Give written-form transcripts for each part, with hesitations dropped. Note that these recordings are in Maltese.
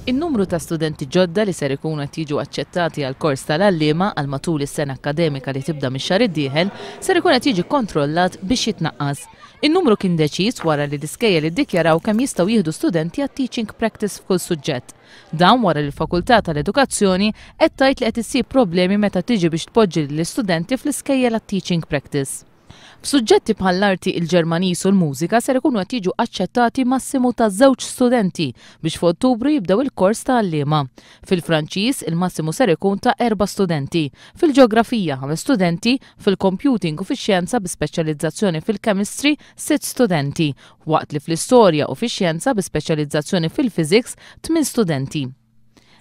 In-numru ta' studenti ġodda li ser ikunu qed jiġu aċċettati għall-kors tal-għalliema għal matul is-sena akkademika li tibda mix-xahar id-dieħel ser ikun qed jiġi kkontrollat biex jitnaqqas. In-numru kien deċiż wara li l-iskejjel iddikjaraw kemm jistgħu jieħdu studenti għat-teaching practice f'kull suġġett. Dan wara li l-Fakultà tal-Edukazzjoni qed tgħid li qed issib problemi meta tiġi biex tpoġġi lill-istudenti fl-iskejjel għat-teaching practice. F'suġġetti bħall-arti, il-Ġermaniż u l-mużika ser ikunu qed jiġu aċċettati massimu ta' żewġ studenti biex f'Ottubru jibdew il-kors ta' għalliema. Fil-Franċiż, il-massimu ser ikun ta' erba' studenti, fil-Ġeografija ħames studenti, fil-Computing u fix-Xjenza bi speċjalizzazzjoni fil-Chemistry sitt studenti, waqt li fl-Istorja u fix-Xjenza bi speċjalizzazzjoni fil-Physics tmien studenti.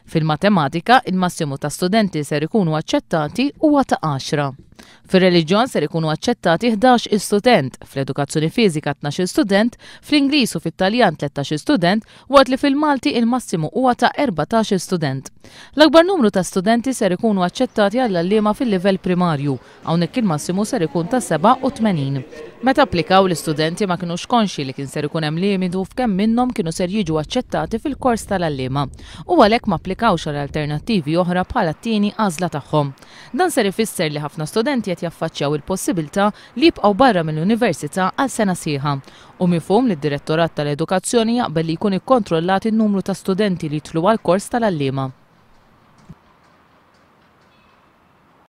Fil-Matematika, il-massimu ta' studenti ser ikunu aċċettati huwa ta' għaxra. Fir-Reliġjon ser ikunu aċċettati 11-il student, fl-Edukazzjoni Fiżika 12-il student, fl-Ingliż u fit-Taljan 13-il student, waqt li fil-Malti il-massimu huwa ta' 14-il student. L-akbar numru ta' studenti ser ikunu aċċettati għall-għalliema fil-livell primarju, Hawnhekk il-massimu ser ikun ta' 87. Meta applikaw, l-istudenti ma kinux konxji li kien ser ikun hemm limitu f'kemm minnhom kienu ser jiġu aċċettati fil-kors tal-għalliema u għalhekk ma applikawx għal alternattivi oħra bħala t-tieni għażla tagħhom. Dan ser ifisser li ħafna studenti qed jaffaċċjaw il-possibilità li jibqgħu barra mill-università għal sena sħiħa. Hu mifhum li d-Direttorat tal-Edukazzjoni jaqbel li jkun ikkontrollat in-numru ta' studenti li jidħlu għall-kors tal-għalliema.